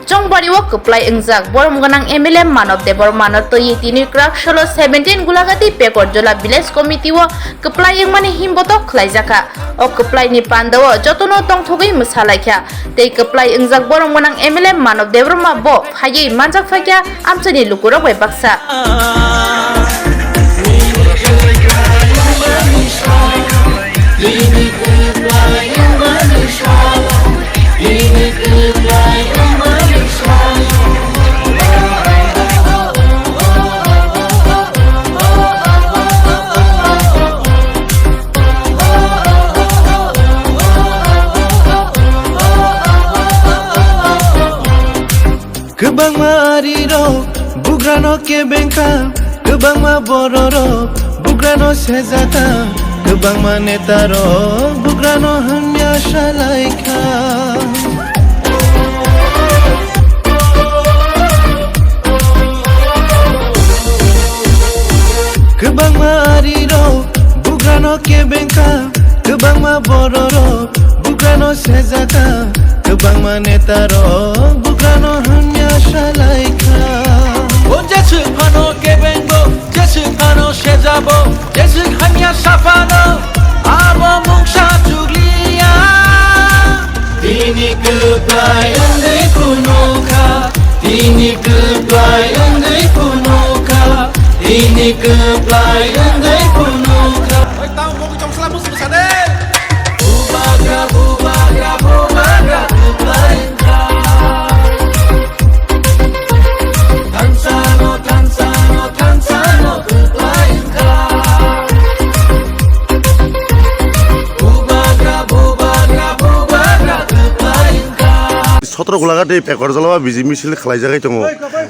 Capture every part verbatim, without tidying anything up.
Chongbari o kwplai wngjak borom gwnang M L A Manav Debbarma no twi tini kwrak solo seventeen Gulagati Pekorjola Village Committee o kwplai wngmani himbotok khwlaijakha. O kwplai ni panda o jotono tongthogwi mwsa laikha tei kwplai wngjak borom gwnang M L A Manav Debbarma bo phaiwi manjak phaikha amchaini lukurok bai baksa. Kwbangma arirok bugrano kebengkha, kwbangma bororok bugrano sejakha, kwbangma netarok bugrano hamya salaikha. Kwbangma arirok bugrano kebengkha, kwbangma bororok bugrano sejakha, kwbangma netarok bugrano hamya salaikha. O jeswk phano kebengbo, jeswk phano sejabo, jeswk hamya saphano abo mungsa chukliya. Tini kwplai wngwi phunukha, tini kwplai wngwi phunukha, tini kwplai wngwi phunukha. Oi, tamo bo chong sala musu sade. Bubagra, bubagra, bubagra, kwplai wngkha. Thansano, thansano, thansano, kwplai wngkha. Bubagra, bubagra, bubagra, kwplai wngkha. Sotro Gulagati Pekorjola o B J P misil khwlaijagwi tongo.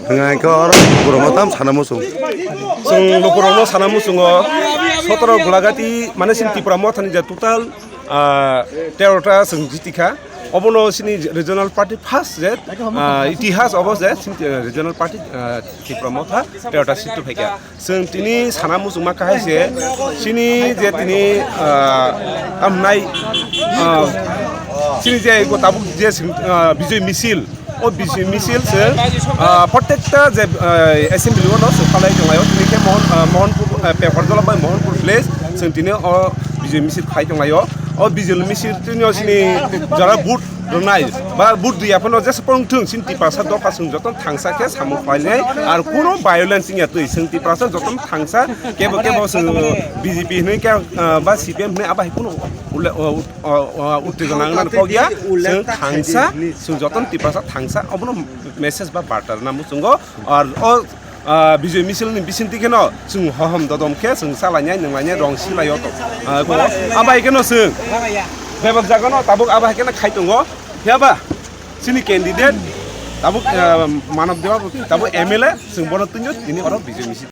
Hwnka hwnkhe oro borokno tam sana muchung. Chwng lukurokno sana muchungo, sotro Gulagati, mane, chini Tipra Mothani je total, ah, terota chwng jitikha. Obono chini regional party first je, ah, itihas obo je chini regional party, ah, Tipra Motha terota seat phaikha. Chwng tini sana muchungma kahai se, chini je tini, ah, tamnai, ah, chini je tabuk je, ah, Bijoy Misil, o Bijoy Misil se, ah, protekta je, ah, assembly o no se phalai tonglaio, tini khe Mohon, ah, Mohonpur, ah, Pekorjola bai Mohonpur village, chwng tini o Bijoy Misil khai tonglaio. O Bijoy Misil tini o chini jora vote rwnai ba vote rwya phano jesa pong thung, chini Tiprasa dopha chwng joto thangsa khe samung khlainai, ar kuno violence wngya twi, chwng Tiprasa joto thangsa, kebo kebo chwng B J P hwnwi khe, ah, ba C P M hwnwi abo hai kuno ule-, o, o, o, uttejona wngna kok ya, chwng thangsa, chwng joto Tiprasa thangsa, obono message ba barta rwna muchungo, ar o, ah, Bijoy Misil ni bisingtwi kheno chwng hohom dodom khe chwng chalainai, nwnglainai, rong silaio to. Ah, ko, abai kheno chwng bebak jagano tabuk abai kheno khai tongo. Phiya ba chini candidate tabuk, ah, Manav Debbarma tabuk M L A, chwng bono twino tini oro Bijoy Misil.